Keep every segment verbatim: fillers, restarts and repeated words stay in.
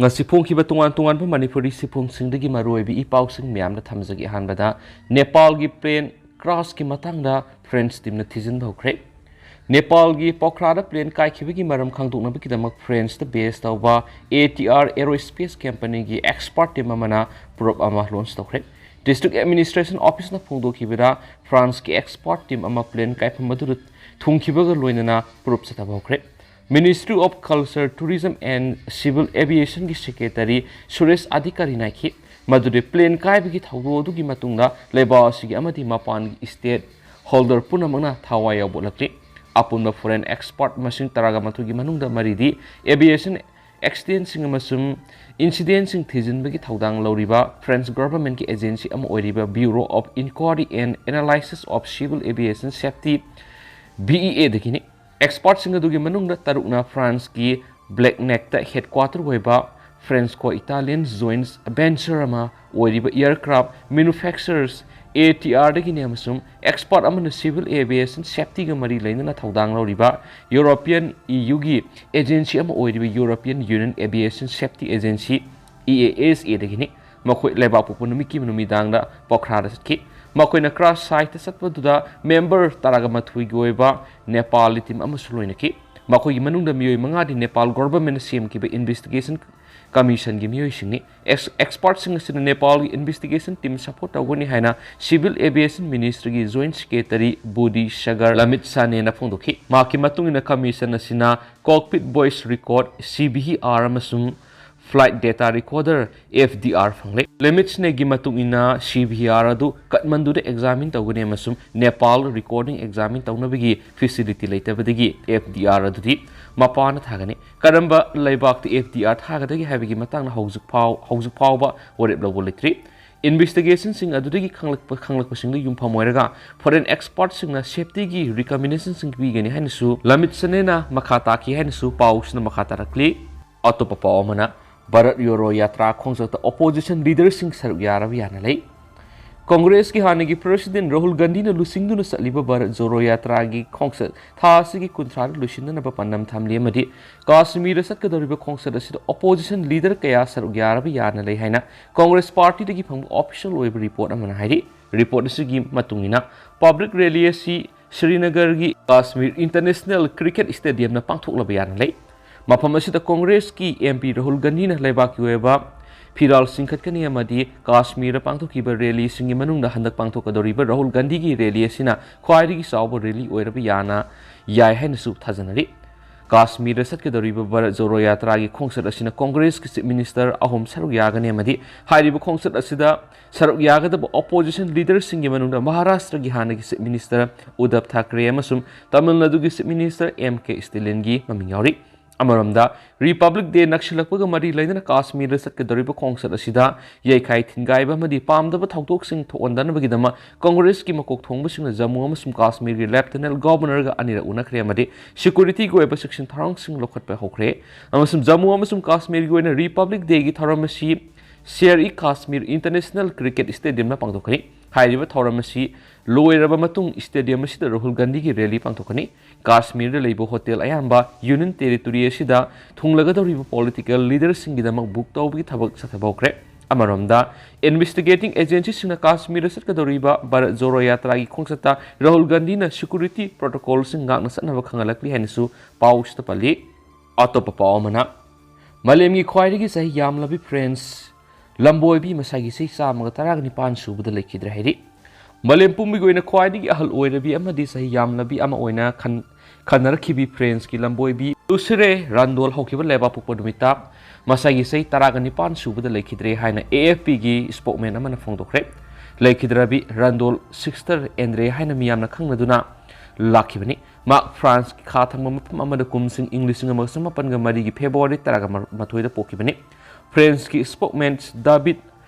ꯉꯁꯤ ꯐꯣꯡꯈꯤꯕ ꯇꯣꯉꯥꯟ ꯇꯣꯉꯥꯟꯕ ꯃꯅꯤꯄꯨꯔꯤ ꯁꯤꯐꯝꯁꯤꯡꯗꯒꯤ ꯃꯔꯨꯑꯣꯏꯕ ꯏ ꯄꯥꯎꯁꯤꯡ ꯃꯌꯥꯝꯗ ꯊꯝꯖꯒꯦ꯫ ꯑꯍꯥꯟꯕꯗ ꯅꯦꯄꯥꯜꯒꯤ plane crash ꯀꯤ ꯃꯇꯥꯡꯗ France team ꯅ ꯊꯤꯖꯤꯟꯕ ꯍꯧꯈ꯭ꯔꯦ꯫ ꯅꯦꯄꯥꯜꯒꯤ ꯄꯣꯈ꯭ꯔꯥꯗ plane ꯀꯥꯏꯈꯤꯕꯒꯤ ꯃꯔꯝ ꯈꯪꯗꯣꯛꯅꯕꯒꯤꯗꯃꯛ France ꯇ base ꯇꯧꯕ A T R Aerospace company ꯒꯤ expert team ꯑꯃꯅ proof ꯑꯃ launch ꯇꯧꯈ꯭ꯔꯦ꯫ District Administration Office ꯅ ꯐꯣꯡꯗꯣꯛꯈꯤꯕꯗ, France ꯀꯤ expert team ꯑꯃ plane ꯀꯥꯏꯐꯝ ꯑꯗꯨꯗ ꯊꯨꯡꯈꯤꯕꯒ ꯂꯣꯏꯅꯅ proof ꯆꯠꯊꯕ ꯍꯧꯈ꯭ꯔꯦ꯫ Ministry of Culture, Tourism and Civil Aviation ꯒꯤ secretary ꯁꯨꯔꯦꯁ ꯑꯙꯤꯀꯥꯔꯤꯅ ꯍꯥꯏꯈꯤ ꯃꯗꯨꯗꯤ plane ꯀꯥꯏꯕꯒꯤ ꯊꯧꯗꯣꯛ ꯑꯗꯨꯒꯤ ꯃꯇꯨꯡꯗ ꯂꯩꯕꯥꯛ ꯑꯁꯤꯒꯤ ꯑꯃꯗꯤ ꯃꯄꯥꯟꯒꯤ stakeholder ꯄꯨꯝꯅꯃꯛꯅ ꯊꯋꯥꯏ ꯌꯥꯎꯕ ꯎꯠꯂꯛꯂꯤ꯫ ꯑꯄꯨꯟꯕ foreign expert ꯃꯁꯤꯡ ꯇꯔꯥꯒ ꯃꯥꯊꯣꯏꯒꯤ ꯃꯅꯨꯡꯗ ꯃꯔꯤꯗꯤ aviation accident ꯁꯤꯡ ꯑꯃꯁꯨꯡ incident ꯁꯤꯡ ꯊꯤꯖꯤꯟꯕꯒꯤ ꯊꯧꯗꯥꯡ ꯂꯧꯔꯤꯕ France government ꯀꯤ agency ꯑꯃ ꯑꯣꯏꯔꯤꯕ Bureau of Inquiry and Analysis of Civil Aviation Safety, B E A ꯗꯒꯤꯅꯤ꯫ Expert ꯁꯤꯡ ꯑꯗꯨꯒꯤ ꯃꯅꯨꯡꯗ ꯇꯔꯨꯛꯅ France ꯀꯤ Blagnac ꯇ headquarter ꯑꯣꯏꯕ Franco-Italian joint venture ꯑꯃ ꯑꯣꯏꯔꯤꯕ aircraft manufacturers A T R ꯗꯒꯤꯅꯤ ꯑꯃꯁꯨꯡ expert ꯑꯃꯅ civil aviation safety ꯒ ꯃꯔꯤ ꯂꯩꯅꯅ ꯊꯧꯗꯥꯡ ꯂꯧꯔꯤꯕ European E U ꯒꯤ agency ꯑꯃ ꯑꯣꯏꯔꯤꯕ European Union Aviation Safety Agency, E A S A ꯗꯒꯤꯅꯤ꯫ ꯃꯈꯣꯏ ꯂꯩꯕꯥꯛꯄꯣꯛꯄ ꯅꯨꯃꯤꯠꯀꯤ ꯅꯨꯃꯤꯗꯥꯡꯗ ꯄꯣꯈ꯭ꯔꯥꯗ ꯆꯠꯈꯤ꯫ ꯃꯈꯣꯏꯅ crash site ꯇ ꯆꯠꯄꯗꯨꯗ member ꯇꯔꯥꯒ ꯃꯥꯊꯣꯏꯒꯤ ꯑꯣꯏꯕ ꯅꯦꯄꯥꯂꯤ team ꯑꯃꯁꯨ ꯂꯣꯏꯅꯈꯤ꯫ ꯃꯈꯣꯏꯒꯤ ꯃꯅꯨꯡꯗ ꯃꯤꯑꯣꯏ ꯃꯉꯥꯗꯤ ꯅꯦꯄꯥꯜ government ꯅ ꯁꯦꯝꯈꯤꯕ investigation commission ꯒꯤ ꯃꯤꯑꯣꯏꯁꯤꯡꯅꯤ꯫ Ex-, expert ꯁꯤꯡ ꯑꯁꯤꯅ ꯅꯦꯄꯥꯜꯒꯤ investigation team support ꯇꯧꯒꯅꯤ ꯍꯥꯏꯅ Civil Aviation Ministry ꯒꯤ Joint Secretary ꯕꯨꯙꯤ ꯁꯥꯒꯔ ꯂꯃꯤꯠ ꯁꯥꯅꯦꯅ ꯐꯣꯡꯗꯣꯛꯈꯤ꯫ ꯃꯍꯥꯛꯀꯤ ꯃꯇꯨꯡ ꯏꯟꯅ commission ꯑꯁꯤꯅ cockpit voice record, C V R, ꯑꯃꯁꯨꯡ flight data recorder, F D R, ꯐꯪꯂꯦ꯫ ꯂꯃꯤꯠ ꯁꯥꯅꯦꯒꯤ ꯃꯇꯨꯡ ꯏꯟꯅ C V R ꯑꯗꯨ ꯀꯠꯃꯟꯗꯨꯗ examine ꯇꯧꯒꯅꯤ ꯑꯃꯁꯨꯡ ꯅꯦꯄꯥꯜ recording examine ꯇꯧꯅꯕꯒꯤ facility ꯂꯩꯇꯕꯗꯒꯤ F D R ꯑꯗꯨꯗꯤ ꯃꯄꯥꯟꯗ ꯊꯥꯒꯅꯤ꯫ ꯀꯔꯝꯕ ꯂꯩꯕꯥꯛꯇ F D R ꯊꯥꯒꯗꯒꯦ ꯍꯥꯏꯕꯒꯤ ꯃꯇꯥꯡꯗ ꯍꯧꯖꯤꯛ ꯐꯥꯎ-, ꯍꯧꯖꯤꯛ ꯐꯥꯎꯕ ꯋꯥꯔꯦꯞ ꯂꯧꯕ ꯂꯩꯇ꯭ꯔꯤ꯫ Investigation ꯁꯤꯡ ꯑꯗꯨꯗꯒꯤ ꯈꯪꯂꯛꯄ, ꯈꯪꯂꯛꯄꯁꯤꯡꯗ ꯌꯨꯝꯐꯝ ꯑꯣꯏꯔꯒ foreign expert ꯁꯤꯡꯅ safety ꯒꯤ recommendation ꯁꯤꯡ ꯄꯤꯒꯅꯤ ꯍꯥꯏꯅꯁꯨ ꯂꯃꯤꯠ ꯁꯥꯅꯦꯅ ꯃꯈꯥ ꯇꯥꯈꯤ ꯍꯥꯏꯅꯁꯨ ꯄꯥꯎꯁꯤꯅ ꯃꯈꯥ ꯇꯥꯔꯛꯂꯤ꯫ ꯑꯇꯣꯞꯄ ꯄꯥꯎ ꯑꯃꯅ, ꯚꯥꯔꯠ ꯖꯣꯗꯣ ꯌꯥꯇ꯭ꯔꯥ ꯈꯣꯡꯆꯠꯇ opposition leader ꯁꯤꯡ ꯁꯔꯨꯛ ꯌꯥꯔꯕ ꯌꯥꯅ ꯂꯩ꯫ ꯀꯣꯡꯒ꯭ꯔꯦꯁꯀꯤ ꯍꯥꯟꯅꯒꯤ ꯄ꯭ꯔꯦꯁꯤꯗꯦꯟ ꯔꯥꯍꯨꯜ ꯒꯥꯟꯙꯤꯅ ꯂꯨꯆꯤꯡꯗꯨꯅ ꯆꯠꯂꯤꯕ ꯚꯥꯔꯠ ꯖꯣꯔꯣ ꯌꯥꯇ꯭ꯔꯥꯒꯤ ꯈꯣꯡꯆꯠ ꯊꯥ ꯑꯁꯤꯒꯤ ꯀꯨꯟꯊ꯭ꯔꯥꯗ ꯂꯣꯏꯁꯤꯟꯅꯅꯕ ꯄꯥꯟꯗꯝ ꯊꯝꯂꯤ ꯑꯃꯗꯤ ꯀꯥꯁꯃꯤꯔꯗ ꯆꯠꯀꯗꯧꯔꯤꯕ ꯈꯣꯡꯆꯠ ꯑꯁꯤꯗ ꯑꯣꯄꯣꯖꯤꯁꯟ ꯂꯤꯗꯔ ꯀꯌꯥ ꯁꯔꯨꯛ ꯌꯥꯔꯕ ꯌꯥꯅ ꯂꯩ ꯍꯥꯏꯅ ꯀꯣꯡꯒ꯭ꯔꯦꯁ ꯄꯥꯔꯇꯤꯗꯒꯤ ꯐꯪꯕ ꯑꯣꯐꯤꯁꯤꯌꯦꯜ ꯑꯣꯏꯕ ꯔꯤꯄꯣꯔꯠ ꯑꯃꯅ ꯍꯥꯏꯔꯤ꯫ ꯔꯤꯄꯣꯔꯠ ꯑꯁꯤꯒꯤ ꯃꯇꯨꯡ ꯏꯟꯅ, ꯄꯕ꯭ꯂꯤꯛ ꯔꯦꯂꯤ ꯑꯁꯤ ꯁ꯭ꯔꯤꯅꯒꯔꯒꯤ ꯀꯥꯁꯃꯤꯔ ꯏꯟꯇꯔꯅꯦꯁꯅꯦꯜ ꯀ꯭ꯔꯤꯀꯦꯠ ꯁ꯭ꯇꯦꯗꯤꯌꯝꯗ ꯄꯥꯡꯊꯣꯛꯂꯕ ꯌꯥꯅ ꯂꯩ꯫ ꯃꯐꯝ ꯑꯁꯤꯗ ꯀꯣꯡꯒ꯭ꯔꯦꯁꯀꯤ ꯑꯦꯝ ꯄꯤ ꯔꯥꯍꯨꯜ ꯒꯥꯟꯙꯤꯅ ꯂꯩꯕꯥꯛꯀꯤ ꯑꯣꯏꯕ ꯐꯤꯔꯥꯜ ꯆꯤꯡꯈꯠꯀꯅꯤ ꯑꯃꯗꯤ ꯀꯥꯁꯃꯤꯔꯗ ꯄꯥꯡꯊꯣꯛꯈꯤꯕ ꯔꯦꯂꯤꯁꯤꯡꯒꯤ ꯃꯅꯨꯡꯗ ꯍꯟꯗꯛ ꯄꯥꯡꯊꯣꯛꯀꯗꯧꯔꯤꯕ ꯔꯥꯍꯨꯜ ꯒꯥꯟꯙꯤꯒꯤ ꯔꯦꯂꯤ ꯑꯁꯤꯅ ꯈ꯭ꯋꯥꯏꯗꯒꯤ ꯆꯥꯎꯕ ꯔꯦꯂꯤ ꯑꯣꯏꯔꯕ ꯌꯥꯅ ꯌꯥꯏ ꯍꯥꯏꯅꯁꯨ ꯊꯥꯖꯅꯔꯤ꯫ ꯀꯥꯁꯃꯤꯔꯗ ꯆꯠꯀꯗꯧꯔꯤꯕ ꯚꯥꯔꯠ ꯖꯣꯔꯣ ꯌꯥꯇ꯭ꯔꯥꯒꯤ ꯈꯣꯡꯆꯠ ꯑꯁꯤꯅ ꯀꯣꯡꯒ꯭ꯔꯦꯁꯀꯤ ꯆꯤꯐ ꯃꯤꯅꯤꯁꯇꯔ ꯑꯍꯨꯝ ꯁꯔꯨꯛ ꯌꯥꯒꯅꯤ ꯑꯃꯗꯤ ꯍꯥꯏꯔꯤꯕ ꯈꯣꯡꯆꯠ ꯑꯁꯤꯗ ꯁꯔꯨꯛ ꯌꯥꯒꯗꯕ ꯑꯣꯄꯣꯖꯤꯁꯟ ꯂꯤꯗꯔꯁꯤꯡꯒꯤ ꯃꯅꯨꯡꯗ ꯃꯍꯥꯔꯥꯁꯇ꯭ꯔꯒꯤ ꯍꯥꯟꯅꯒꯤ ꯆꯤꯐ ꯃꯤꯅꯤꯁꯇꯔ ꯎꯗꯕ ꯊꯥꯀ꯭ꯔꯦ ꯑꯃꯁꯨꯡ ꯇꯥꯃꯤꯜ ꯅꯥꯗꯨꯒꯤ ꯆꯤꯐ ꯃꯤꯅꯤꯁꯇꯔ ꯑꯦꯝ ꯀꯦ ꯁ꯭ꯇꯦꯂꯤꯟꯒꯤ ꯃꯃꯤꯡ ꯌꯥꯎꯔꯤ꯫ ꯑꯃꯔꯣꯝꯗ, ꯔꯤꯄꯕ꯭ꯂꯤꯛ ꯗꯦ ꯅꯛꯁꯤꯜꯂꯛꯄꯒ ꯃꯔꯤ ꯂꯩꯅꯅ ꯀꯥꯁꯃꯤꯔꯗ ꯆꯠꯀꯗꯧꯔꯤꯕ ꯈꯣꯡꯆꯠ ꯑꯁꯤꯗ ꯌꯩꯈꯥꯏ ꯊꯤꯟꯒꯥꯏꯕ ꯑꯃꯗꯤ ꯄꯥꯝꯗꯕ ꯊꯧꯗꯣꯛꯁꯤꯡ ꯊꯣꯛꯍꯟꯗꯅꯕꯒꯤꯗꯃꯛ ꯀꯣꯡꯒ꯭ꯔꯦꯁꯀꯤ ꯃꯀꯣꯛ ꯊꯣꯡꯕꯁꯤꯡꯅ ꯖꯝꯃꯨ ꯑꯃꯁꯨꯡ ꯀꯥꯁꯃꯤꯔꯒꯤ ꯂꯦꯐꯇꯤꯅꯦꯟ ꯒꯚꯔꯅꯔꯒ ꯑꯅꯤꯔꯛ ꯎꯅꯈ꯭ꯔꯦ ꯑꯃꯗꯤ ꯁꯦꯀ꯭ꯌꯨꯔꯤꯇꯤꯒꯤ ꯑꯣꯏꯕ ꯆꯦꯛꯁꯤꯟ ꯊꯧꯔꯥꯡꯁꯤꯡ ꯂꯧꯈꯠꯄ ꯍꯧꯈ꯭ꯔꯦ꯫ ꯑꯃꯁꯨꯡ ꯖꯝꯃꯨ ꯑꯃꯁꯨꯡ ꯀꯥꯁꯃꯤꯔꯒꯤ ꯑꯣꯏꯅ ꯔꯤꯄꯕ꯭ꯂꯤꯛ ꯗꯦꯒꯤ ꯊꯧꯔꯝ ꯑꯁꯤ ꯁꯦꯔ ꯏ ꯀꯥꯁꯃꯤꯔ ꯏꯟꯇꯔꯅꯦꯁꯅꯦꯜ ꯀ꯭ꯔꯤꯀꯦꯠ ꯁ꯭ꯇꯦꯗꯤꯌꯝꯗ ꯄꯥꯡꯊꯣꯛꯀꯅꯤ꯫ ꯍꯥꯏꯔꯤꯕ ꯊꯧꯔꯝ ꯑꯁꯤ ꯂꯣꯏꯔꯕ ꯃꯇꯨꯡ ꯁ꯭ꯇꯦꯗꯤꯌꯝ ꯑꯁꯤꯗ ꯔꯥꯍꯨꯜ ꯒꯥꯟꯙꯤꯒꯤ ꯔꯦꯂꯤ ꯄꯥꯡꯊꯣꯛꯀꯅꯤ꯫ ꯀꯥꯁꯃꯤꯔꯗ ꯂꯩꯕ ꯍꯣꯇꯦꯜ ꯑꯌꯥꯝꯕ ꯌꯨꯅꯤꯌꯟ ꯇꯦꯔꯤꯇꯣꯔꯤ ꯑꯁꯤꯗ ꯊꯨꯡꯂꯒꯗꯧꯔꯤꯕ ꯄꯣꯂꯤꯇꯤꯀꯦꯜ ꯂꯤꯗꯔꯁꯤꯡꯒꯤꯗꯃꯛ ꯕꯨꯛ ꯇꯧꯕꯒꯤ ꯊꯕꯛ ꯆꯠꯊꯕ ꯍꯧꯈ꯭ꯔꯦ꯫ ꯑꯃꯔꯣꯝꯗ, ꯏꯟꯚꯦꯁꯇꯤꯒꯦꯇꯤꯡ ꯑꯦꯖꯦꯟꯁꯤꯁꯤꯡꯅ ꯀꯥꯁꯃꯤꯔꯗ ꯆꯠꯀꯗꯧꯔꯤꯕ ꯚꯥꯔꯠ ꯖꯣꯔꯣ ꯌꯥꯇ꯭ꯔꯥꯒꯤ ꯈꯣꯡꯆꯠꯇ ꯔꯥꯍꯨꯜ ꯒꯥꯟꯙꯤꯅ ꯁꯦꯀ꯭ꯌꯨꯔꯤꯇꯤ ꯄ꯭ꯔꯣꯇꯣꯀꯣꯜꯁꯤꯡ ꯉꯥꯛꯅ ꯆꯠꯅꯕ ꯈꯪꯍꯜꯂꯛꯂꯤ ꯍꯥꯏꯅꯁꯨ ꯄꯥꯎꯁꯤꯗ ꯄꯜꯂꯤ꯫ ꯑꯇꯣꯞꯄ ꯄꯥꯎ ꯑꯃꯅ, ꯃꯥꯂꯦꯝꯒꯤ ꯈ꯭ꯋꯥꯏꯗꯒꯤ ꯆꯍꯤ ꯌꯥꯝꯂꯕꯤ ꯐ꯭ꯔꯦꯟꯁ ꯂꯝꯕꯣꯏꯕꯤ ꯃꯁꯥꯒꯤ ꯆꯍꯤ ꯆꯥꯝꯃꯒ ꯇꯔꯥꯒ ꯅꯤꯄꯥꯟ ꯁꯨꯕꯗ ꯂꯩꯈꯤꯗ꯭ꯔꯦ ꯍꯥꯏꯔꯤ꯫ ꯃꯥꯂꯦꯝ ꯄꯨꯝꯕꯒꯤ ꯑꯣꯏꯅ ꯈ꯭ꯋꯥꯏꯗꯒꯤ ꯑꯍꯜ ꯑꯣꯏꯔꯕꯤ ꯑꯃꯗꯤ ꯆꯍꯤ ꯌꯥꯝꯂꯕꯤ ꯑꯃ ꯑꯣꯏꯅ ꯈꯟ-, ꯈꯟꯅꯔꯛꯈꯤꯕꯤ ꯐ꯭ꯔꯦꯟꯁꯀꯤ ꯂꯝꯕꯣꯏꯕꯤ ꯂꯨꯁꯤꯔꯦ ꯔꯥꯟꯗꯣꯜ ꯍꯧꯈꯤꯕ ꯂꯩꯕꯥꯛꯄꯣꯛꯄ ꯅꯨꯃꯤꯠꯇ ꯃꯁꯥꯒꯤ ꯆꯍꯤ ꯇꯔꯥꯒ ꯅꯤꯄꯥꯟ ꯁꯨꯕꯗ ꯂꯩꯈꯤꯗ꯭ꯔꯦ ꯍꯥꯏꯅ ꯑꯦ ꯑꯦꯐ ꯄꯤꯒꯤ ꯁ꯭ꯄꯣꯛꯃꯦꯟ ꯑꯃꯅ ꯐꯣꯡꯗꯣꯛꯈ꯭ꯔꯦ꯫ ꯂꯩꯈꯤꯗ꯭ꯔꯕꯤ ꯔꯥꯟꯗꯣꯜ ꯁꯤꯁꯇꯔ ꯑꯦꯟꯗ꯭ꯔꯦ ꯍꯥꯏꯅ ꯃꯤꯌꯥꯝꯅ ꯈꯪꯅꯗꯨꯅ ꯂꯥꯛꯈꯤꯕꯅꯤ꯫ ꯃꯍꯥꯛ ꯐ꯭ꯔꯥꯟꯁꯀꯤ ꯈꯥ ꯊꯪꯕ ꯃꯐꯝ ꯑꯃꯗ ꯀꯨꯝꯁꯤꯡ ꯏꯪ ꯂꯤꯁꯤꯡ ꯑꯃꯒ ꯆꯃꯥꯄꯟꯒ ꯃꯔꯤꯒꯤ ꯐꯦꯕ꯭ꯔꯨꯋꯥꯔꯤ ꯇꯔꯥꯒ ꯃꯥꯊꯣꯏꯗ ꯄꯣꯛꯈꯤꯕꯅꯤ꯫ ꯐ꯭ꯔꯦꯟꯁꯀꯤ ꯁ꯭ꯄꯣꯛꯃꯦꯟ ꯗꯥꯕꯤꯠ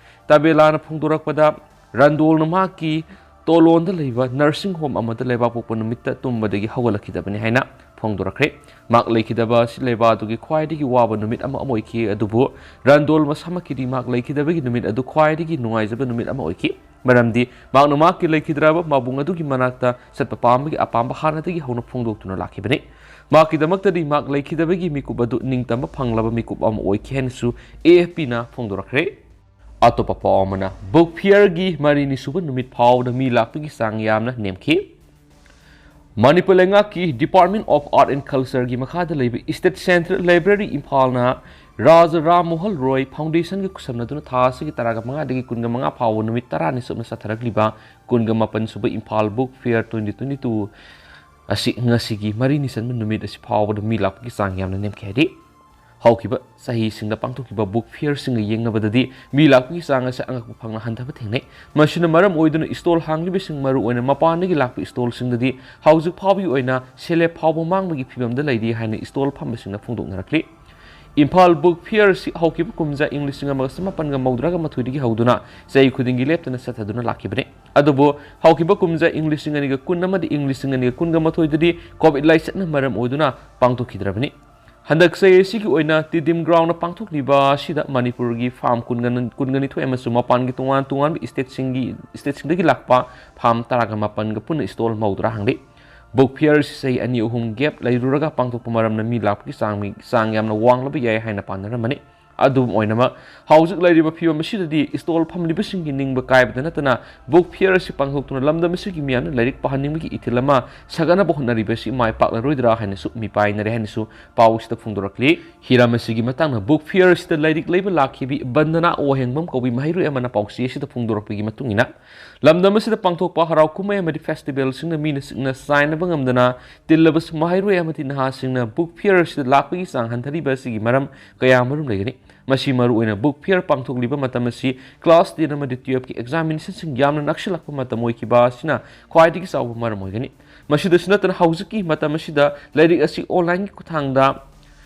ꯇꯥꯕꯦꯂꯥꯅ ꯐꯣꯡꯗꯣꯔꯛꯄꯗ, ꯔꯥꯟꯗꯣꯜꯅ ꯃꯍꯥꯛꯀꯤ ꯇꯣꯂꯣꯟꯗ ꯂꯩꯕ ꯅꯔꯁꯤꯡ ꯍꯣꯝ ꯑꯃꯗ ꯂꯩꯕꯥꯛꯄꯣꯛꯄ ꯅꯨꯃꯤꯠꯇ ꯇꯨꯝꯕꯗꯒꯤ ꯍꯧꯒꯠꯂꯛꯈꯤꯗꯕꯅꯤ ꯍꯥꯏꯅ ꯐꯣꯡꯗꯣꯔꯛꯈ꯭ꯔꯦ꯫ ꯃꯍꯥꯛ ꯂꯩꯈꯤꯗꯕ ꯑꯁꯤ ꯂꯩꯕꯥꯛ ꯑꯗꯨꯒꯤ ꯈ꯭ꯋꯥꯏꯗꯒꯤ ꯋꯥꯕ ꯅꯨꯃꯤꯠ ꯑꯃ ꯑꯣꯏꯈꯤ, ꯑꯗꯨꯕꯨ ꯔꯥꯟꯗꯣꯜ ꯃꯁꯥꯃꯛꯀꯤꯗꯤ ꯃꯍꯥꯛ ꯂꯩꯈꯤꯗꯕꯒꯤ ꯅꯨꯃꯤꯠ ꯑꯗꯨ ꯈ꯭ꯋꯥꯏꯗꯒꯤ ꯅꯨꯡꯉꯥꯏꯖꯕ ꯅꯨꯃꯤꯠ ꯑꯃ ꯑꯣꯏꯈꯤ꯫ ꯃꯔꯝꯗꯤ ꯃꯍꯥꯛꯅ ꯃꯍꯥꯛꯀꯤ ꯂꯩꯈꯤꯗ꯭ꯔꯕ ꯃꯕꯨꯡ ꯑꯗꯨꯒꯤ ꯃꯅꯥꯛꯇ ꯆꯠꯄ ꯄꯥꯝꯕꯒꯤ ꯑꯄꯥꯝꯕ ꯍꯥꯟꯅꯗꯒꯤ ꯍꯧꯅ ꯐꯣꯡꯗꯣꯛꯇꯨꯅ ꯂꯥꯛꯈꯤꯕꯅꯤ꯫ ꯃꯍꯥꯛꯀꯤꯗꯃꯛꯇꯗꯤ ꯃꯍꯥꯛ ꯂꯩꯈꯤꯗꯕꯒꯤ ꯃꯤꯀꯨꯞ ꯑꯗꯨ ꯅꯤꯡꯇꯝꯕ ꯐꯪꯂꯕ ꯃꯤꯀꯨꯞ ꯑꯃ ꯑꯣꯏꯈꯤ ꯍꯥꯏꯅꯁꯨ A F Pꯅ ꯐꯣꯡꯗꯣꯔꯛꯈ꯭ꯔꯦ꯫ ꯑꯇꯣꯞꯄ ꯄꯥꯎ ꯑꯃꯅ, ꯕꯨꯛ ꯐꯤꯌꯔꯒꯤ ꯃꯔꯤꯅꯤ ꯁꯨꯕ ꯅꯨꯃꯤꯠ ꯐꯥꯎꯕꯗ ꯃꯤ ꯂꯥꯛꯄꯒꯤ ꯆꯥꯡ ꯌꯥꯝꯅ ꯅꯦꯝꯈꯤ꯫ ꯃꯅꯤꯄꯨꯔ ꯂꯩꯉꯥꯛꯀꯤ Department of Art and Cultureꯒꯤ ꯃꯈꯥꯗ ꯂꯩꯕ State Central Library ꯏꯝꯐꯥꯜꯅ ꯔꯥꯖꯥ ꯔꯥꯝ ꯃꯣꯍꯟ ꯔꯣꯏ Foundationꯒ ꯈꯨꯠꯁꯝꯅꯗꯨꯅ ꯊꯥ ꯑꯁꯤꯒꯤ ꯇꯔꯥꯒ ꯃꯉꯥꯗꯒꯤ ꯀꯨꯟꯒ ꯃꯉꯥ ꯐꯥꯎꯕ ꯅꯨꯃꯤꯠ ꯇꯔꯥꯅꯤ ꯆꯨꯞꯅ ꯆꯠꯊꯔꯛꯂꯤꯕ ꯀꯨꯟꯒ ꯃꯥꯄꯟ ꯁꯨꯕ Imphal book fear twenty twenty-two ꯑꯁꯤ ꯉꯁꯤꯒꯤ ꯃꯔꯤꯅꯤ ꯆꯟꯕ ꯅꯨꯃꯤꯠ ꯑꯁꯤ ꯐꯥꯎꯕꯗ ꯃꯤ ꯂꯥꯛꯄꯒꯤ ꯆꯥꯡ ꯌꯥꯝꯅ ꯅꯦꯝꯈꯤ ꯍꯥꯏꯔꯤ꯫ ꯍꯧꯈꯤꯕ ꯆꯍꯤꯁꯤꯡꯗ ꯄꯥꯡꯊꯣꯛꯈꯤꯕ ꯕꯨꯛ ꯐꯤꯌꯔꯁꯤꯡꯒ ꯌꯦꯡꯅꯕꯗꯗꯤ ꯃꯤ ꯂꯥꯛꯄꯒꯤ ꯆꯥꯡ ꯑꯁꯤ ꯑꯉꯛꯄ ꯐꯪꯅ ꯍꯟꯊꯕ ꯊꯦꯡꯅꯩ꯫ ꯃꯁꯤꯅ ꯃꯔꯝ ꯑꯣꯏꯗꯨꯅ ꯁ꯭ꯇꯣꯜ ꯍꯥꯡꯂꯤꯕꯁꯤꯡ, ꯃꯔꯨꯑꯣꯏꯅ ꯃꯄꯥꯟꯗꯒꯤ ꯂꯥꯛꯄ ꯁ꯭ꯇꯣꯜꯁꯤꯡꯗꯗꯤ ꯍꯧꯖꯤꯛ ꯐꯥꯎꯕꯒꯤ ꯑꯣꯏꯅ ꯁꯦꯜꯂꯦꯞ ꯐꯥꯎꯕ ꯃꯥꯡꯕꯒꯤ ꯐꯤꯕꯝꯗ ꯂꯩꯔꯤ ꯍꯥꯏꯅ ꯁ꯭ꯇꯣꯜ ꯐꯝꯕꯁꯤꯡꯅ ꯐꯣꯡꯗꯣꯛꯅꯔꯛꯂꯤ꯫ ꯏꯝꯐꯥꯜ ꯕꯨꯛ ꯐꯤꯌꯔ ꯑꯁꯤ ꯍꯧꯈꯤꯕ ꯀꯨꯝꯖꯥ ꯏꯪ ꯂꯤꯁꯤꯡ ꯑꯃꯒ ꯆꯃꯥꯄꯟꯒ ꯃꯧꯗ꯭ꯔꯥꯒ ꯃꯥꯊꯣꯏꯗꯒꯤ ꯍꯧꯗꯨꯅ ꯆꯍꯤ ꯈꯨꯗꯤꯡꯒꯤ ꯂꯦꯞꯇꯅ ꯆꯠꯊꯗꯨꯅ ꯂꯥꯛꯈꯤꯕꯅꯤ꯫ ꯑꯗꯨꯕꯨ ꯍꯧꯈꯤꯕ ꯀꯨꯝꯖꯥ ꯏꯪ ꯂꯤꯁꯤꯡ ꯑꯅꯤꯒ ꯀꯨꯟ ꯑꯃꯗꯤ ꯏꯪ ꯂꯤꯁꯤꯡ ꯑꯅꯤꯒ ꯀꯨꯟꯒ ꯃꯥꯊꯣꯏꯗꯗꯤ ꯀꯣꯚꯤꯗ ꯂꯥꯏꯆꯠꯅ ꯃꯔꯝ ꯑꯣꯏꯗꯨꯅ ꯄꯥꯡꯊꯣꯛꯈꯤꯗ꯭ꯔꯕꯅꯤ꯫ ꯍꯟꯗꯛ ꯆꯍꯤ ꯑꯁꯤꯒꯤ ꯑꯣꯏꯅ ꯇꯤꯗꯤꯝ ꯒ꯭ꯔꯥꯎꯟꯗ ꯄꯥꯡꯊꯣꯛꯂꯤꯕ ꯑꯁꯤꯗ ꯃꯅꯤꯄꯨꯔꯒꯤ ꯐꯥꯝ ꯀꯨꯟꯒ, ꯀꯨꯟꯒ ꯅꯤꯊꯣꯏ ꯑꯃꯁꯨꯡ ꯃꯄꯥꯟꯒꯤ ꯇꯣꯉꯥꯟ ꯇꯣꯉꯥꯟꯕ ꯁ꯭ꯇꯦꯠꯁꯤꯡꯒꯤ, ꯁ꯭ꯇꯦꯠꯁꯤꯡꯗꯒꯤ ꯂꯥꯛꯄ ꯐꯥꯝ ꯇꯔꯥꯒ ꯃꯥꯄꯟꯒ ꯄꯨꯟꯅ ꯁ꯭ꯇꯣꯜ ꯃꯧꯗ꯭ꯔꯥ ꯍꯥꯡꯂꯤ꯫ ꯕꯨꯛ ꯐꯤꯌꯔ ꯑꯁꯤ ꯆꯍꯤ ꯑꯅꯤ ꯑꯍꯨꯝ ꯒꯦꯞ ꯂꯩꯔꯨꯔꯒ ꯄꯥꯡꯊꯣꯛꯄ ꯃꯔꯝꯅ ꯃꯤ ꯂꯥꯛꯄꯒꯤ ꯆꯥꯡ, ꯃꯤ, ꯆꯥꯡ ꯌꯥꯝꯅ ꯋꯥꯡꯂꯕ ꯌꯥꯏ ꯍꯥꯏꯅ ꯄꯥꯅꯔꯝꯕꯅꯤ꯫ ꯑꯗꯨꯝ ꯑꯣꯏꯅꯃꯛ, ꯍꯧꯖꯤꯛ ꯂꯩꯔꯤꯕ ꯐꯤꯕꯝ ꯑꯁꯤꯗꯗꯤ ꯁ꯭ꯇꯣꯜ ꯐꯝꯂꯤꯕꯁꯤꯡꯒꯤ ꯅꯤꯡꯕ ꯀꯥꯏꯕꯗ ꯅꯠꯇꯅ ꯕꯨꯛ ꯐꯤꯌꯔ ꯑꯁꯤ ꯄꯥꯡꯊꯣꯛꯇꯨꯅ ꯂꯝꯗꯝ ꯑꯁꯤꯒꯤ ꯃꯤꯌꯥꯝꯅ ꯂꯥꯏꯔꯤꯛ ꯄꯥꯍꯟꯅꯤꯡꯕꯒꯤ ꯏꯊꯤꯜ ꯑꯃ ꯁꯥꯒꯠꯅꯕ ꯍꯣꯠꯅꯔꯤꯕ ꯑꯁꯤ ꯃꯥꯏ ꯄꯥꯛꯂꯔꯣꯏꯗ꯭ꯔꯥ ꯍꯥꯏꯅꯁꯨ ꯃꯤꯄꯥꯏꯅꯔꯦ ꯍꯥꯏꯅꯁꯨ ꯄꯥꯎ ꯑꯁꯤꯗ ꯐꯣꯡꯗꯣꯔꯛꯂꯤ꯫ ꯍꯤꯔꯝ ꯑꯁꯤꯒꯤ ꯃꯇꯥꯡꯗ ꯕꯨꯛ ꯐꯤꯌꯔ ꯑꯁꯤꯗ ꯂꯥꯏꯔꯤꯛ ꯂꯩꯕ ꯂꯥꯛꯈꯤꯕꯤ ꯕꯟꯗꯅꯥ ꯋꯥꯍꯦꯡꯕꯝ ꯀꯧꯕꯤ ꯃꯍꯩꯔꯣꯏ ꯑꯃꯅ ꯄꯥꯎꯆꯦ ꯑꯁꯤꯗ ꯐꯣꯡꯗꯣꯔꯛꯄꯒꯤ ꯃꯇꯨꯡ ꯏꯟꯅ, ꯂꯝꯗꯝ ꯑꯁꯤꯗ ꯄꯥꯡꯊꯣꯛꯄ ꯍꯔꯥꯎ ꯀꯨꯝꯍꯩ ꯑꯃꯗꯤ ꯐꯦꯁꯇꯤꯚꯦꯜꯁꯤꯡꯅ ꯃꯤꯅ ꯆꯤꯛꯅ ꯆꯥꯏꯅꯕ ꯉꯝꯗꯅ ꯇꯤꯜꯂꯕꯁꯨ ꯃꯍꯩꯔꯣꯏ ꯑꯃꯗꯤ ꯅꯍꯥꯁꯤꯡꯅ ꯕꯨꯛ ꯐꯤꯌꯔ ꯑꯁꯤꯗ ꯂꯥꯛꯄꯒꯤ ꯆꯥꯡ ꯍꯟꯊꯔꯤꯕ ꯑꯁꯤꯒꯤ ꯃꯔꯝ ꯀꯌꯥ ꯃꯔꯨꯝ ꯂꯩꯒꯅꯤ꯫ ꯃꯁꯤ ꯃꯔꯨꯑꯣꯏꯅ ꯕꯨꯛ ꯐꯤꯌꯔ ꯄꯥꯡꯊꯣꯛꯂꯤꯕ ꯃꯇꯝ ꯑꯁꯤ ꯀ꯭ꯂꯥꯁ ꯇꯦꯟ ꯑꯃꯗꯤ ꯇꯨꯌꯦꯜꯐꯀꯤ ꯑꯦꯛꯖꯥꯃꯤꯅꯦꯁꯟꯁꯤꯡ ꯌꯥꯝꯅ ꯅꯛꯁꯤꯜꯂꯛꯄ ꯃꯇꯝ ꯑꯣꯏꯈꯤꯕ ꯑꯁꯤꯅ ꯈ꯭ꯋꯥꯏꯗꯒꯤ ꯆꯥꯎꯕ ꯃꯔꯝ ꯑꯣꯏꯒꯅꯤ꯫ ꯃꯁꯤꯗꯁꯨ ꯅꯠꯇꯅ ꯍꯧꯖꯤꯛꯀꯤ ꯃꯇꯝ ꯑꯁꯤꯗ ꯂꯥꯏꯔꯤꯛ ꯑꯁꯤ ꯑꯣꯟꯂꯥꯏꯟꯒꯤ ꯈꯨꯠꯊꯥꯡꯗ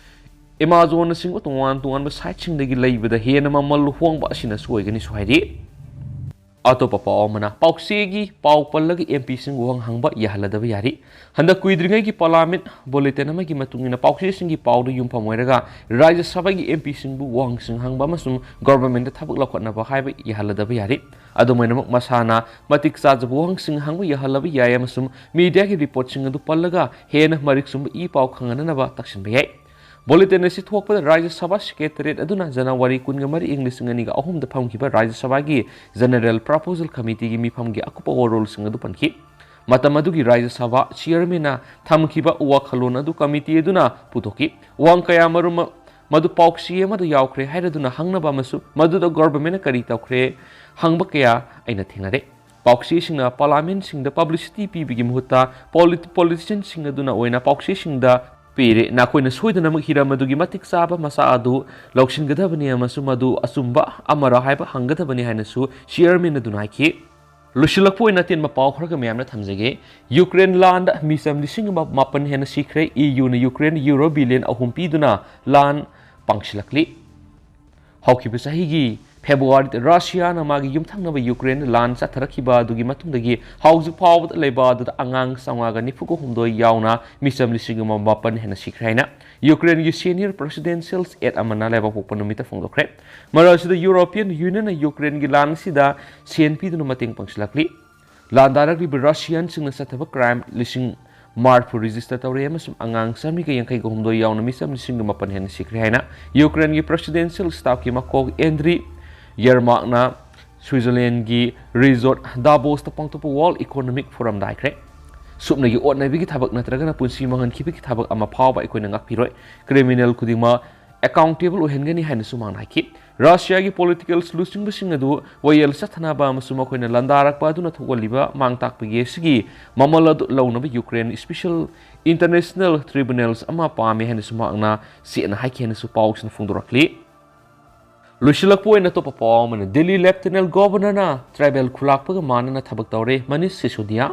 ꯑꯦꯃꯥꯖꯣꯟꯅꯆꯤꯡꯕ ꯇꯣꯉꯥꯟ ꯇꯣꯉꯥꯟꯕ ꯁꯥꯏꯠꯁꯤꯡꯗꯒꯤ ꯂꯩꯕꯗ ꯍꯦꯟꯅ ꯃꯃꯜ ꯍꯣꯡꯕ ꯑꯁꯤꯅꯁꯨ ꯑꯣꯏꯒꯅꯤꯁꯨ ꯍꯥꯏꯔꯤ꯫ ꯑꯇꯣꯞꯄ ꯄꯥꯎ ꯑꯃꯅ, ꯄꯥꯎꯆꯦꯒꯤ ꯄꯥꯎ ꯄꯜꯂꯒ ꯑꯦꯝ ꯄꯤꯁꯤꯡꯕꯨ ꯋꯥꯍꯪ ꯍꯪꯕ ꯌꯥꯍꯜꯂꯗꯕ ꯌꯥꯔꯤ꯫ ꯍꯟꯗꯛ ꯀꯨꯏꯗ꯭ꯔꯤꯉꯩꯒꯤ ꯄꯥꯔꯂꯥꯃꯦꯟꯠ ꯕꯨꯂꯦꯇꯤꯟ ꯑꯃꯒꯤ ꯃꯇꯨꯡ ꯏꯟꯅ, ꯄꯥꯎꯆꯦꯁꯤꯡꯒꯤ ꯄꯥꯎꯗ ꯌꯨꯝꯐꯝ ꯑꯣꯏꯔꯒ ꯔꯥꯖ꯭ꯌ ꯁꯚꯥꯒꯤ ꯑꯦꯝ ꯄꯤꯁꯤꯡꯕꯨ ꯋꯥꯍꯪꯁꯤꯡ ꯍꯪꯕ ꯑꯃꯁꯨꯡ ꯒꯣꯚꯔꯟꯃꯦꯟꯠꯇ ꯊꯕꯛ ꯂꯧꯈꯠꯅꯕ ꯍꯥꯏꯕ ꯌꯥꯍꯜꯂꯗꯕ ꯌꯥꯔꯤ꯫ ꯑꯗꯨꯝ ꯑꯣꯏꯅꯃꯛ, ꯃꯁꯥꯅ ꯃꯇꯤꯛ ꯆꯥꯗꯕ ꯋꯥꯍꯪꯁꯤꯡ ꯍꯪꯕ ꯌꯥꯍꯜꯂꯕ ꯌꯥꯏ ꯑꯃꯁꯨꯡ ꯃꯤꯗꯤꯌꯥꯒꯤ ꯔꯤꯄꯣꯔꯠꯁꯤꯡ ꯑꯗꯨ ꯄꯜꯂꯒ ꯍꯦꯟꯅ ꯃꯔꯤꯛ ꯆꯨꯝꯕ ꯏ ꯄꯥꯎ ꯈꯪꯍꯟꯅꯅꯕ ꯇꯛꯁꯤꯟꯕ ꯌꯥꯏ꯫ ꯕꯨꯂꯦꯇꯤꯟ ꯑꯁꯤ ꯊꯣꯛꯄꯗ ꯔꯥꯖ꯭ꯌ ꯁꯚꯥ ꯁꯦꯀ꯭ꯔꯦꯇꯔꯤꯌꯦꯠ ꯑꯗꯨꯅ ꯖꯅꯋꯥꯔꯤ ꯀꯨꯟꯒ ꯃꯔꯤ, ꯏꯪ ꯂꯤꯁꯤꯡ ꯑꯅꯤꯒ ꯑꯍꯨꯝꯗ ꯐꯝꯈꯤꯕ ꯔꯥꯖ꯭ꯌ ꯁꯚꯥꯒꯤ ꯖꯦꯅꯔꯦꯜ ꯄ꯭ꯔꯄꯣꯖꯦꯜ ꯀꯃꯤꯇꯤꯒꯤ ꯃꯤꯐꯝꯒꯤ ꯑꯀꯨꯞꯄ ꯋꯥꯔꯣꯜꯁꯤꯡ ꯑꯗꯨ ꯄꯟꯈꯤ꯫ ꯃꯇꯝ ꯑꯗꯨꯒꯤ ꯔꯥꯖ꯭ꯌ ꯁꯚꯥ ꯆꯤꯌꯔꯃꯦꯟꯅ ꯊꯝꯈꯤꯕ ꯋꯥꯈꯜꯂꯣꯟ ꯑꯗꯨ ꯀꯃꯤꯇꯤ ꯑꯗꯨꯅ ꯄꯨꯊꯣꯛꯈꯤ꯫ ꯋꯥꯍꯪ ꯀꯌꯥ ꯃꯔꯨꯝ ꯃꯗꯨ ꯄꯥꯎꯆꯦ ꯑꯃꯗ ꯌꯥꯎꯈ꯭ꯔꯦ ꯍꯥꯏꯔꯗꯨꯅ ꯍꯪꯅꯕ ꯑꯃꯁꯨꯡ ꯃꯗꯨꯗ ꯒꯣꯚꯔꯟꯃꯦꯟꯠꯅ ꯀꯔꯤ ꯇꯧꯈ꯭ꯔꯦ ꯍꯪꯕ ꯀꯌꯥ ꯑꯩꯅ ꯊꯦꯡꯅꯔꯦ꯫ ꯄꯥꯎꯆꯦꯁꯤꯡꯅ ꯄꯥꯔꯂꯥꯃꯦꯟꯠꯁꯤꯡꯗ ꯄꯕ꯭ꯂꯤꯁꯤꯇꯤ ꯄꯤꯕꯒꯤ ꯃꯍꯨꯠꯇ ꯄꯣꯂꯤꯇꯤ-, ꯄꯣꯂꯤꯇꯤꯁꯤꯌꯟꯁꯤꯡ ꯑꯗꯨꯅ ꯑꯣꯏꯅ ꯄꯥꯎꯆꯦꯁꯤꯡꯗ ꯄꯤꯔꯦ꯫ ꯅꯈꯣꯏꯅ ꯁꯣꯏꯗꯅꯃꯛ ꯍꯤꯔꯝ ꯑꯗꯨꯒꯤ ꯃꯇꯤꯛ ꯆꯥꯕ ꯃꯆꯥꯛ ꯑꯗꯨ ꯂꯧꯁꯤꯟꯒꯗꯕꯅꯤ ꯑꯃꯁꯨꯡ ꯃꯗꯨ ꯑꯆꯨꯝꯕ ꯑꯃꯔ ꯍꯥꯏꯕ ꯍꯪꯒꯗꯕꯅꯤ ꯍꯥꯏꯅꯁꯨ ꯆꯤꯌꯔꯃꯦꯟ ꯑꯗꯨꯅ ꯍꯥꯏꯈꯤ꯫ ꯂꯣꯏꯁꯤꯜꯂꯛꯄ ꯑꯣꯏꯅ ꯑꯇꯦꯟꯕ ꯄꯥꯎ ꯈꯔꯒ ꯃꯌꯥꯝꯅ ꯊꯝꯖꯒꯦ꯫ ꯌꯨꯀ꯭ꯔꯦꯟ ꯂꯥꯟꯗ ꯃꯤꯆꯝ ꯂꯤꯁꯤꯡ ꯑꯃ ꯃꯥꯄꯟ ꯍꯦꯟꯅ ꯁꯤꯈ꯭ꯔꯦ꯫ ꯏ ꯌꯨꯅ ꯌꯨꯀ꯭ꯔꯦꯟ ꯌꯨꯔꯣ ꯕꯤꯂꯤꯌꯟ ꯑꯍꯨꯝ ꯄꯤꯗꯨꯅ ꯂꯥꯟ ꯄꯥꯡꯁꯤꯜꯂꯛꯂꯤ꯫ ꯍꯧꯈꯤꯕ ꯆꯍꯤꯒꯤ ꯐꯦꯕ꯭ꯔꯨꯋꯥꯔꯤꯗ ꯔꯁꯤꯌꯥꯅ ꯃꯥꯒꯤ ꯌꯨꯝꯊꯪꯅꯕ ꯌꯨꯀ꯭ꯔꯦꯟꯗ ꯂꯥꯟ ꯆꯠꯊꯔꯛꯈꯤꯕ ꯑꯗꯨꯒꯤ ꯃꯇꯨꯡꯗꯒꯤ ꯍꯧꯖꯤꯛ ꯐꯥꯎꯕꯗ ꯂꯩꯕ ꯑꯗꯨꯗ ꯑꯉꯥꯡ ꯆꯥꯝꯃꯉꯥꯒ ꯅꯤꯐꯨꯒ ꯍꯨꯝꯗꯣꯏ ꯌꯥꯎꯅ ꯃꯤꯆꯝ ꯂꯤꯁꯤꯡ ꯑꯃ ꯃꯥꯄꯟ ꯍꯦꯟꯅ ꯁꯤꯈ꯭ꯔꯦ ꯍꯥꯏꯅ ꯌꯨꯀ꯭ꯔꯦꯟꯒꯤ ꯁꯦꯅꯤꯌꯔ ꯄ꯭ꯔꯦꯁꯤꯗꯦꯟꯁꯤꯌꯦꯜ ꯑꯦꯗ ꯑꯃꯅ ꯂꯩꯕꯥꯛꯄꯣꯛꯄ ꯅꯨꯃꯤꯠꯇ ꯐꯣꯡꯗꯣꯛꯈ꯭ꯔꯦ꯫ ꯃꯔꯛ ꯑꯁꯤꯗ ꯌꯨꯔꯣꯄꯤꯌꯟ ꯌꯨꯅꯤꯌꯟꯅ ꯌꯨꯀ꯭ꯔꯦꯟꯒꯤ ꯂꯥꯟ ꯑꯁꯤꯗ ꯁꯦꯟ ꯄꯤꯗꯨꯅ ꯃꯇꯦꯡ ꯄꯥꯡꯁꯤꯜꯂꯛꯂꯤ꯫ ꯂꯥꯟꯗꯥꯔꯛꯂꯤꯕ ꯔꯁꯤꯌꯟꯁꯤꯡꯅ ꯆꯠꯊꯕ ꯀ꯭ꯔꯥꯏꯝ ꯂꯤꯁꯤꯡ ꯃꯔꯤꯐꯨ ꯔꯦꯖꯤꯁꯇꯔ ꯇꯧꯔꯦ ꯑꯃꯁꯨꯡ ꯑꯉꯥꯡ ꯆꯥꯃꯔꯤꯒ ꯌꯥꯡꯈꯩꯒ ꯍꯨꯝꯗꯣꯏ ꯌꯥꯎꯅ ꯃꯤꯆꯝ ꯂꯤꯁꯤꯡ ꯃꯥꯄꯟ ꯍꯦꯟꯅ ꯁꯤꯈ꯭ꯔꯦ ꯍꯥꯏꯅ ꯌꯨꯀ꯭ꯔꯦꯟꯒꯤ ꯄ꯭ꯔꯦꯁꯤꯗꯦꯟꯁꯤꯌꯦꯜ ꯁ꯭ꯇꯥꯐꯀꯤ ꯃꯀꯣꯛ ꯑꯦꯟꯗ꯭ꯔꯤ ꯌꯔꯃꯥꯛꯅ ꯁ꯭ꯋꯤꯖꯔꯂꯦꯟꯒꯤ ꯔꯤꯖꯣꯔꯠ ꯗꯥꯕꯣꯁꯇ ꯄꯥꯡꯊꯣꯛꯄ ꯋꯥꯔꯜꯗ ꯏꯀꯣꯅꯣꯃꯤꯛ ꯐꯣꯔꯝꯗ ꯍꯥꯏꯈ꯭ꯔꯦ꯫ ꯁꯨꯞꯅꯒꯤ ꯑꯣꯠꯅꯕꯤꯒꯤ ꯊꯕꯛ ꯅꯠꯇ꯭ꯔꯒꯅ ꯄꯨꯟꯁꯤ ꯃꯥꯡꯍꯟꯈꯤꯕꯒꯤ ꯊꯕꯛ ꯑꯃ ꯐꯥꯎꯕ ꯑꯩꯈꯣꯏꯅ ꯉꯥꯛꯄꯤꯔꯣꯏ꯫ ꯀ꯭ꯔꯤꯃꯤꯅꯦꯜ ꯈꯨꯗꯤꯡꯃꯛ ꯑꯦꯀꯥꯎꯟꯇꯦꯕꯜ ꯑꯣꯏꯍꯟꯒꯅꯤ ꯍꯥꯏꯅꯁꯨ ꯃꯍꯥꯛꯅ ꯍꯥꯏꯈꯤ꯫ ꯔꯁꯤꯌꯥꯒꯤ ꯄꯣꯂꯤꯇꯤꯀꯦꯜ ꯂꯨꯆꯤꯡꯕꯁꯤꯡ ꯑꯗꯨ ꯋꯥꯌꯦꯜ ꯆꯠꯊꯅꯕ ꯑꯃꯁꯨꯡ ꯃꯈꯣꯏꯅ ꯂꯥꯟꯗꯥꯔꯛꯄ ꯑꯗꯨꯅ ꯊꯣꯛꯍꯜꯂꯤꯕ ꯃꯥꯡ ꯇꯥꯛꯄꯒꯤ ꯑꯁꯤꯒꯤ ꯃꯃꯜ ꯑꯗꯨ ꯂꯧꯅꯕ ꯌꯨꯀ꯭ꯔꯦꯟ ꯁ꯭ꯄꯦꯁꯤꯌꯦꯜ ꯏꯟꯇꯔꯅꯦꯁꯅꯦꯜ ꯇ꯭ꯔꯤꯕꯨꯅꯦꯜꯁ ꯑꯃ ꯄꯥꯝꯃꯤ ꯍꯥꯏꯅꯁꯨ ꯃꯍꯥꯛꯅ ꯆꯦꯠꯅ ꯍꯥꯏꯈꯤ ꯍꯥꯏꯅꯁꯨ ꯄꯥꯎꯁꯤꯅ ꯐꯣꯡꯗꯣꯔꯛꯂꯤ꯫ ꯂꯣꯏꯁꯤꯜꯂꯛꯄ ꯑꯣꯏꯅ ꯑꯇꯣꯞꯄ ꯄꯥꯎ ꯑꯃꯅ, ꯗꯤꯜꯂꯤ ꯂꯦꯐꯇꯤꯅꯦꯟ ꯒꯣꯚꯔꯅꯔꯅ ꯇ꯭ꯔꯥꯏꯕꯦꯜ ꯈꯨꯂꯥꯛꯄꯒ ꯃꯥꯟꯅꯅ ꯊꯕꯛ ꯇꯧꯔꯦ, ꯃꯅꯤꯁ ꯁꯤꯁꯣꯗꯤꯌꯥ꯫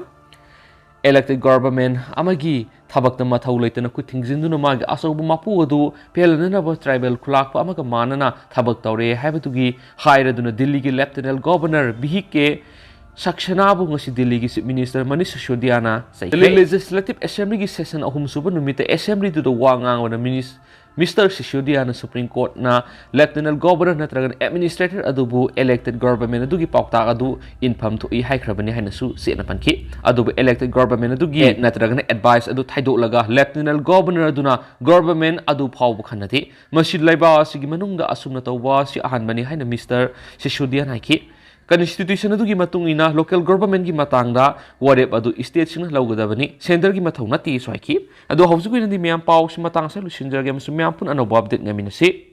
elected government ꯑꯃꯒꯤ ꯊꯕꯛꯇ ꯃꯊꯧ ꯂꯩꯇꯅ ꯈꯨꯠ ꯊꯤꯡꯖꯤꯟꯗꯨꯅ ꯃꯥꯒꯤ ꯑꯆꯧꯕ ꯃꯄꯨ ꯑꯗꯨ ꯄꯦꯜꯍꯟꯅꯅꯕ tribal ꯈꯨꯂꯥꯛꯄ ꯑꯃꯒ ꯃꯥꯟꯅꯅ ꯊꯕꯛ ꯇꯧꯔꯦ ꯍꯥꯏꯕꯗꯨꯒꯤ ꯍꯥꯏꯔꯗꯨꯅ ꯗꯤꯜꯂꯤꯒꯤ Lieutenant Governor ꯚꯤ ꯀꯦ ꯁꯛꯁꯦꯅꯥꯕꯨ ꯉꯁꯤ ꯗꯤꯜꯂꯤꯒꯤ Chief Minister Manish ꯁꯤꯁꯣꯗꯤꯌꯥꯅ ꯆꯩꯈ꯭ꯔꯦ꯫ Delhi Legislative Assemblyꯒꯤ session ꯑꯍꯨꯝ ꯁꯨꯕ ꯅꯨꯃꯤꯠꯇ assemblyꯗꯨꯗ ꯋꯥ ꯉꯥꯡꯕꯗ ꯃꯤꯅꯤꯁ-, Mister ꯁꯤꯁꯣꯗꯤꯌꯥꯅ Supreme Courtꯅ Lieutenant Governor ꯅꯠꯇ꯭ꯔꯒꯅ administrator ꯑꯗꯨꯕꯨ elected government ꯑꯗꯨꯒꯤ ꯄꯥꯎꯇꯥꯛ ꯑꯗꯨ ꯏꯟꯐꯝ ꯊꯣꯛꯏ ꯍꯥꯏꯈ꯭ꯔꯕꯅꯤ ꯍꯥꯏꯅꯁꯨ ꯆꯦꯠꯅ ꯄꯟꯈꯤ꯫ ꯑꯗꯨꯕꯨ elected government ꯑꯗꯨꯒꯤ ꯅꯠꯇ꯭ꯔꯒꯅ advice ꯑꯗꯨ ꯊꯥꯗꯣꯛꯂꯒ Lieutenant Governor ꯑꯗꯨꯅ government ꯑꯗꯨ ꯐꯥꯎꯕ ꯈꯟꯅꯗꯦ꯫ ꯃꯁꯤ ꯂꯩꯕꯥꯛ ꯑꯁꯤꯒꯤ ꯃꯅꯨꯡꯗ ꯑꯁꯨꯝꯅ ꯇꯧꯕ ꯑꯁꯤ ꯑꯍꯥꯟꯕꯅꯤ ꯍꯥꯏꯅ Mister ꯁꯤꯁꯣꯗꯤꯌꯥꯅ ꯍꯥꯏꯈꯤ꯫ Constitution ꯑꯗꯨꯒꯤ ꯃꯇꯨꯡ ꯏꯟꯅ local governmentꯀꯤ ꯃꯇꯥꯡꯗ ꯋꯥꯔꯦꯞ ꯑꯗꯨ stateꯁꯤꯡꯅ ꯂꯧꯒꯗꯕꯅꯤ, centreꯒꯤ ꯃꯊꯧ ꯅꯠꯇꯦꯁꯨ ꯍꯥꯏꯈꯤ꯫ ꯑꯗꯣ ꯍꯧꯖꯤꯛꯀꯤ ꯑꯣꯏꯅꯗꯤ ꯃꯌꯥꯝ ꯄꯥꯎꯁꯤ ꯃꯇꯥꯡ ꯑꯁꯤꯗ ꯂꯣꯏꯁꯤꯟꯖꯔꯒꯦ ꯑꯃꯁꯨꯡ ꯃꯌꯥꯝ ꯄꯨꯟꯅ ꯑꯅꯧꯕ update ꯉꯥꯏꯃꯤꯟꯅꯁꯤ꯫